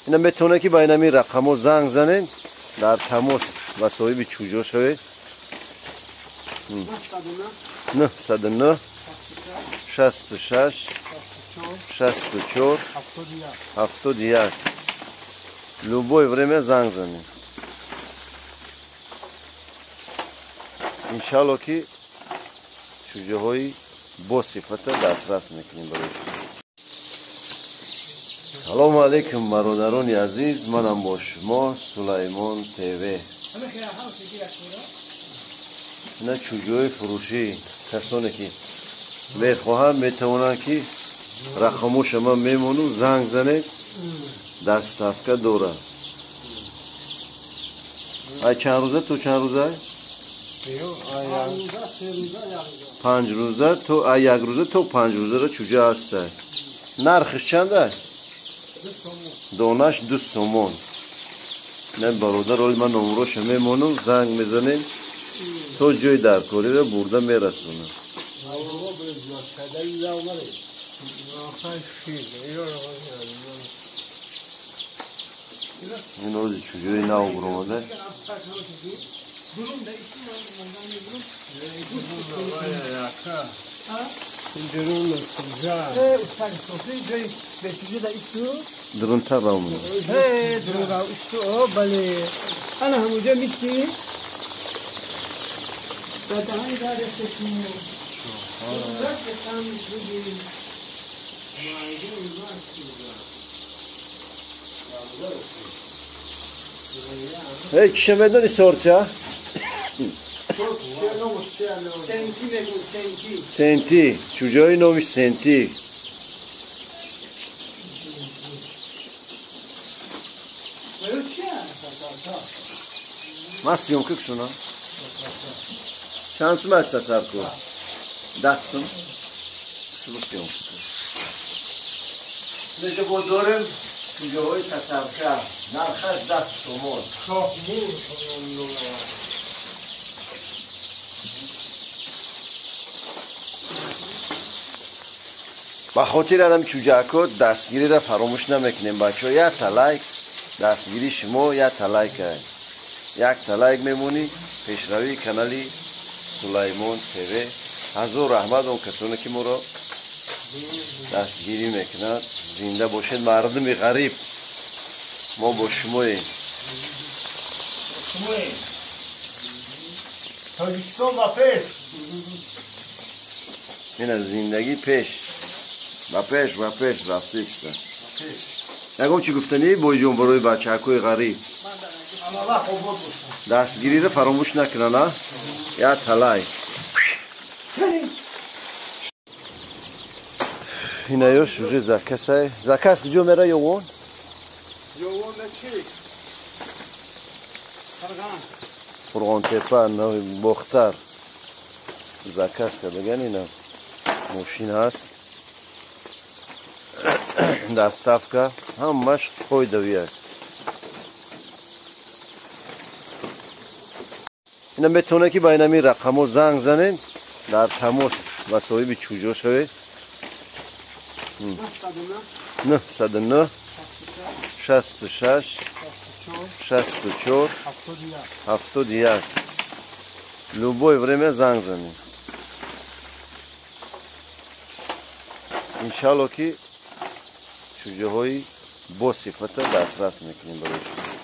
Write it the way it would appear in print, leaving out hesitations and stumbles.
Ина метавонед ки ба инами рақамҳо занг занед, дар тамос ба соҳиби чӯҷо шавед. 909 66 64 71. Любое время занг занед. Иншалло ки чӯҷаҳои бо сифата дастрас мекунем барои шумо. Салому алейкум, бародарони азиз, манам бо шумо Сулаймон ТВ. Ина чӯҷаҳои фурӯшӣ, касоне ки мехоҳанд метавонанд ки рақамоша ман мемонам, занг занед, доставка дорад. Ай чанд рӯза то чанд рӯза? 5 рӯза то як рӯза то 5 рӯзаро чӯҷа ҳаста. Нархш чанда? Донаш 2 сомон. Не бародар, оли ман номроша мемонам, занг мезанем, то ҷои даркориро бурда мерасонам. Ин ози чӯҷаи нав буромада. Дурунтар равмона. Эй, киша медони сорча? Сенти, чӯҷаҳои номи Сенти. Ман съёмка кушонам. Чанд сум аст сасарку? 10 сум. Шумо съёмка. Инҷо бо дорем чӯҷаҳои сасарка. Нархаш 10 сомон. Ба хотири анам чӯҷаҳако дастгириро фаромӯш намекунем, бачаҳо. Якта лайк, дастгирии шумо якта лайк. Якта лайк мемонӣ пешравии канали Сулаймон ТВ. Ҳазор раҳмат он касоне ки моро дастгирӣ мекунанд. Зинда бошед, мардуми ғариб, мо бо шумоем. Тоҷикистон ба пеш. Ина зиндагӣ пеш. Ба пеш, ба пеш рафтиста. Ягон чӣ гуфтанӣ бойҷон барои бачаҳакои ғариб? Дастгириро фаромӯш накунанд, а? Як талай. Инаёш уже закасай. Заказ куҷо мера Ёвон? Ёвон чи? Қурғонтепа, Бохтар. Заказ кардаган ина мошин ҳаст. Доставка ҳамаш қойдавия. Ина метавонед ки ба инами рақамҳо занг занед, дар тамос ба соҳиби чӯҷо шавед. 909 66 64 71. Любое время занг занед. Иншалло ки чӯҷаҳои бо сифата дастрас мекунем барои шумо.